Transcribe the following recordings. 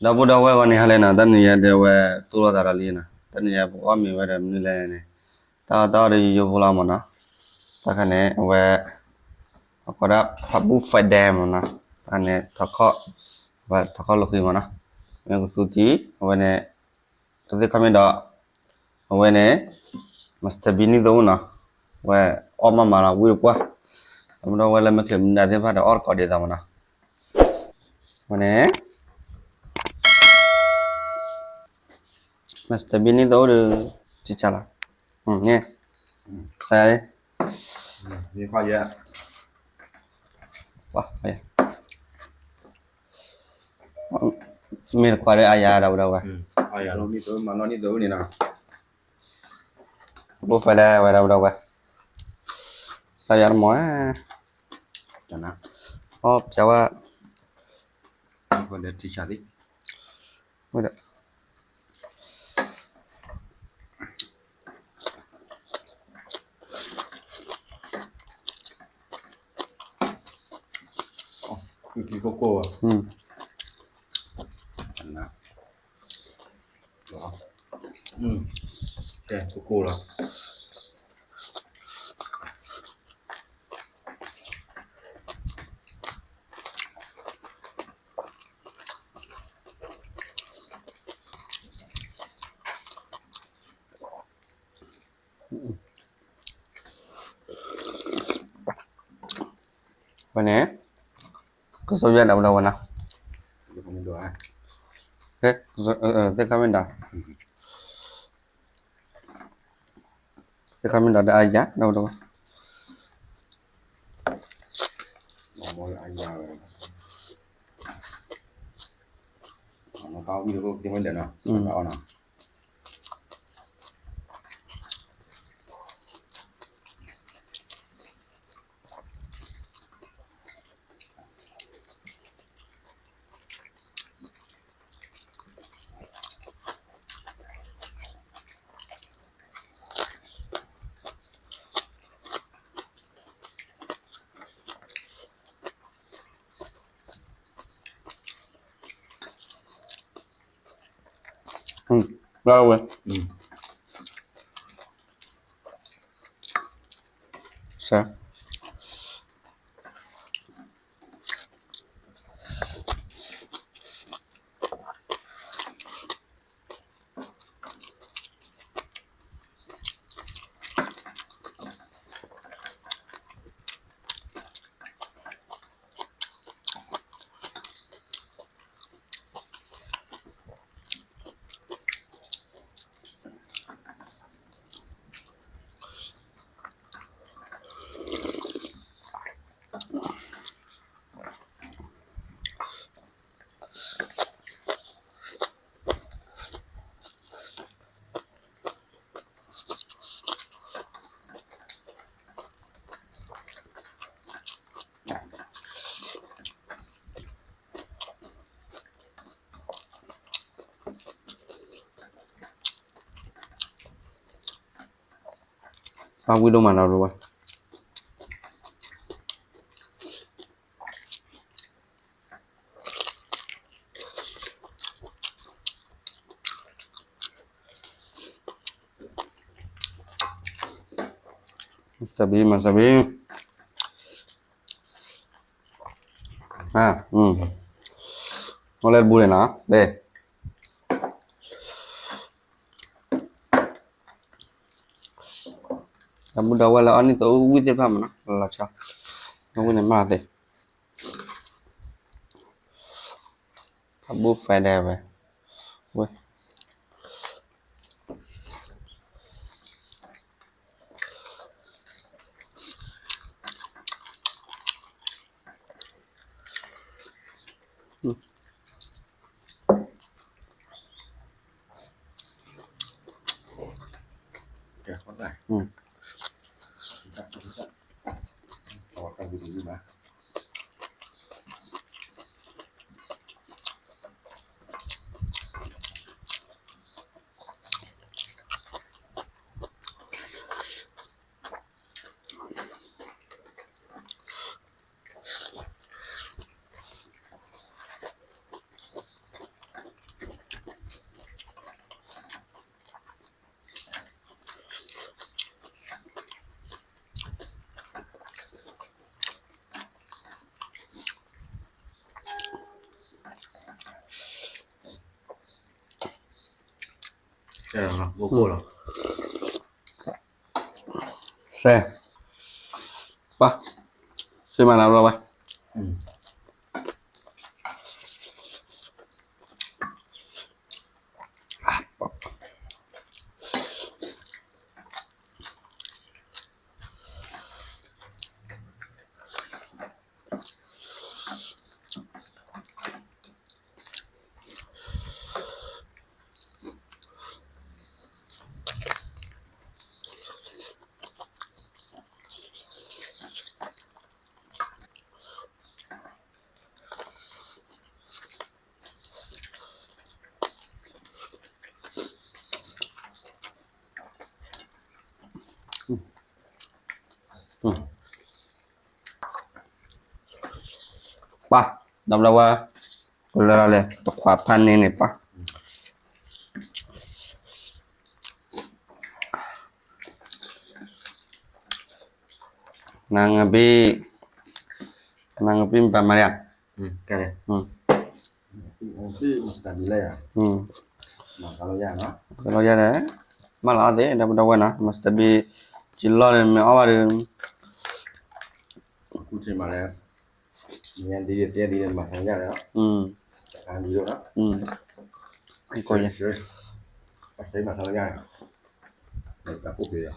ဒီပုၢ်ဒီဝဲၢ်ဂီၢ်န့ၣ် ဟါလၢနၤ, တနံၤညါဒီးအဝဲတူၢ်လိာ်သးဒီးလံနၤ, တနံၤညါပကအီၣ်မ့ၤဝဲဒီးမနုၤလဲၣ်န့ၣ်, တၢ်အီၣ်တၢ်အီဒီးယိယိဖိလီၤမၢ်နီၤ, တၢ်ခါန့ၣ် အဝဲ အကိးဒၣ် ဖးဘူၣ် Friday မၢ်နီၤ, တၢ်န့ၣ် ထီခီၣ်, ဝဲထီခီၣ်လီၤဃံမၢ်နီၤ, မ့ၢ်ကသူတံၢ် အဝဲန့ၣ် တသ့ၣ်ခီမ့ၢ်ဒီး အဝဲန့ၣ် Mister Bean နံၣ်သိနီၤ, ဝဲအီၣ်မးမးလီၤ ဝံၣ်တပှၢ်, ဒီပုၢ်ဒီဝဲၢ်လၢမ့ၢ်ချ့မနုၤသ့ၣ်တဖၣ်ဒီးအီၣ်တကိးဒ်သိးမၢ်နီၤ, အဝဲန့ၣ် Mister Bean နံၣ်သိဒီး ကၠီလီၤ, န့ၣ် စးယၤလံ, မ့ၢ်တခွါဒီးအါယၤ ဒီပုၢ်ဒီဝဲၢ်, ဖးဘူၣ် Friday ဝဲ ဒီပုၢ်ဒီဝဲၢ်, စးယၤတမီၤ, အီၣ်ပျါဝဲ ကဲ ကိၢ်ကိၢ်လီၤ. ဝဲန့ၣ် ကစီၣ်ယွၤဒီပုၢ်ဒီဝဲၢ်နီၤ, သ့ၣ်ခီမ့ၢ်ဒီး သ့ၣ်ခီမ့ၢ်ဒီးဒီးအါယၤ ဒီပုၢ်ဒီဝဲၢ်, ဝဲ စး ပၢ်ဝံၣ်ဒိၣ်မးနီၤ ရူဝဲ Mister Bean, Mister Bean. အီၣ်လဲၣ်တဘူန့ၣ်နီၤ ဒဲး ဒီပုၢ်ဒီဝဲၢ်လၢအီၣ်နံၣ်သိဝံၣ်သ့ၣ်တဖၣ်မးနီၤ လီၤဆီ ဝံၣ်န့ၣ်မးသ့ ဖးဘူၣ် Friday ဝဲ ဝဲ ကဲလီၤ, စဲး, ပှၤ, စ့မၤလၢဘျီဝဲ. ပှၤ, ဒီပုၢ်ဒီဝဲၢ်, ကလၢလီၤလဲၣ် တခွးဖးန့ၣ်န့ၣ်ပှၤ, နငဘ့ၣ်, နငဘ့ၣ်မၤမၤလံဧါ, ကဲလီၤ, မၤစတၢ်ဘံၣ်လၢယၤ, မၤစတၢ်ဘံၣ်လၢယၤ, မၤလီၤအီၣ်သ့ ဒီပုၢ်ဒီဝဲၢ်နီၤ, မၤစတၢ်ဘံၣ်, ကလီၢ်န့ၣ်မ့ၢ်အီၣ်ဘၣ်ဒီး မၤလဲၣ်, မၤသးယၤလဲၣ်, ကဲ, မၤသးယၤ,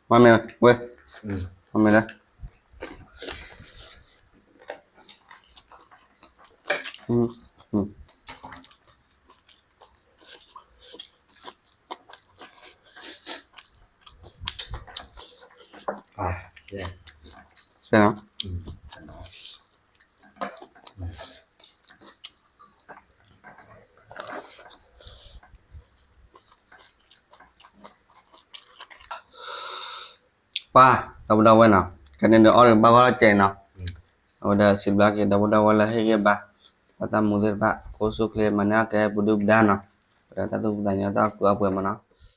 မၤမ့ၢ်ဝဲ, မၤမ့ၢ်လၢ ပှၤ, ဒီပုၢ်ဒီဝဲၢ်နီၤ, ကန့ၣ်ဒီးအီၣ်ဒီးဘၣ်ဂီၢ်လီၤကဲးနီၤ, အဝဲဒၣ်စံးဘျုးက့ၤ ဒီပုၢ်ဒီဝဲၢ်လၢဟ့ၣ်ဂံၢ်ဘါ, ပှၤသးမူသ့ၣ်တဖၣ် ခိၣ်ဆူၣ်ချ့မၤန့ၢ်အီၣ်ကဲပဒုၣ်ပဒါနီၤ, ပဒီးတၢ်သူၣ်ဖှံသးညီတၢ်ကူအပှဲၤမးနီၤ.